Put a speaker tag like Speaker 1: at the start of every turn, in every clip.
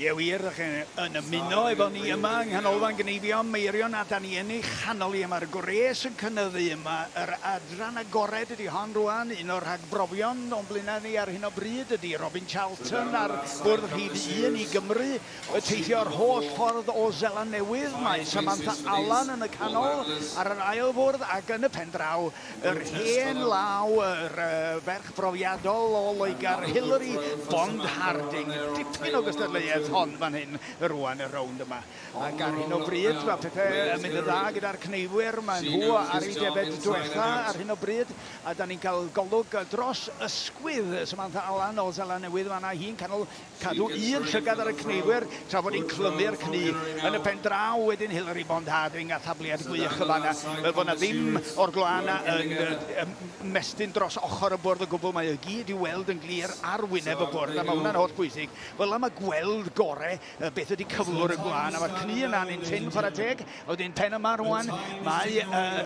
Speaker 1: Ie wir, ydych chi'n yn ymuno efo ni yma yng Nghanolfan Gneifio Meirion a da ni yn ei chanol hi a mae'r gwres yn cynyddu yma. Yr adran agored ydy hon rwan, un o'r rhagbrofion o'n blaenau ni ar hyn o bryd ydy Robin Charlton ar fwrdd rhif un i Gymru, y teithio'r holl ffordd o Seland Newydd. Mae Samantha Allan yn y canol ar yr ail fwrdd ac yn y pen draw Yr hen law, yr ferch brofiadol o Loegr, Hilary Bond Harding. Dipyn o gystadleuaeth hon fan hyn rwan, y rownd yma. Ac ar hyn o bryd, mae pethau yn mynd yn dda gyda'r cneifwyr, maen nhw ar eu defed diwetha ar hyn o bryd, a da ni'n cael golwg dros ysgwydd Samantha Allan o Seland Newydd fan'na, hi'n canol Cadw un llygad ar y cneifwyr tra bod hi'n clymu'r cnu. Yn y pen draw wedyn Hilary Bond Harding a thafliad gwych yn fan'na, fel bod 'na ddim o'r gwlân 'na yn ymestyn dros ochr y bwrdd o gwbl, mae o i gyd i'w weld yn glir ar wyneb y bwrdd, a mae hwnna'n holl bwysig. Fel 'na mae gweld gore beth ydy cyflwr y gwlân, a mae'r cnu yna'n un tynn chwarae teg. A wedyn pen yma rwan, mae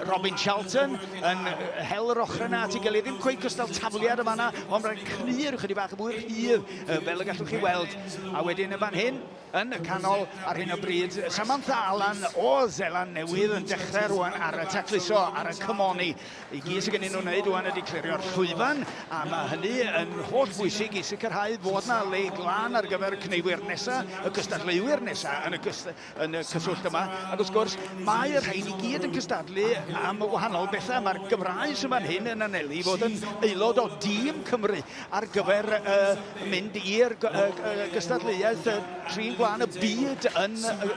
Speaker 1: Robin Charlton yn hel yr ochr yna at ei gilydd. Ddim cweit gystal tafliad y fanna, ond mae'n cnu rhyw chydig bach yn fwy rhydd, fel y gallwch chi weld. A wedyn yn fan hyn, yn y canol ar hyn o bryd, Samantha Allan o Zeland Newydd yn dechrau rwan ar y tacluso, ar y cymoni. I gyd sydd gennyn nhw'n wneud rwan ydy clirio'r llwyfan, a mae hynny yn holl bwysig i sicrhau fod 'na le glân ar gyfer y cneifwyr nesaf, y cystadleuwyr nesaf yn y yn y cyswllt yma. Ac wrth gwrs, mae'r rhain i gyd yn cystadlu am wahanol bethau. Mae'r Gymraes yn fan hyn yn anelu i fod yn aelod o dîm Cymru ar gyfer uh, mynd i'r uh, gystadleuaeth uh, trin gwlân y byd yn uh,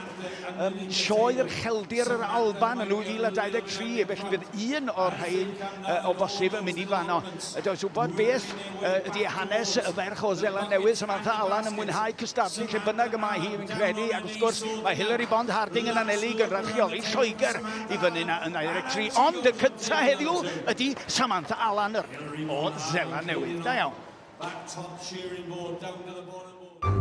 Speaker 1: um, sioe'r Cheldir yr Alban yn 2023. Felly fydd un o'r rhain uh, o bosib yn mynd i fanno. Does wybod beth ydy hanes y ferch o Zeland Newydd, Samantha Allan, yn mwynhau cystadlu lle bynnag y mae hi, fi'n credu, ac wrth gwrs mae Hilary Bond Harding yn anelu i gynrychioli Lloegr i fyny na yn 23. Ond y cyntaf heddiw ydy Samantha Allan o Zeland Newydd. Da iawn.
Speaker 2: Back top shearing board down to the bottom board.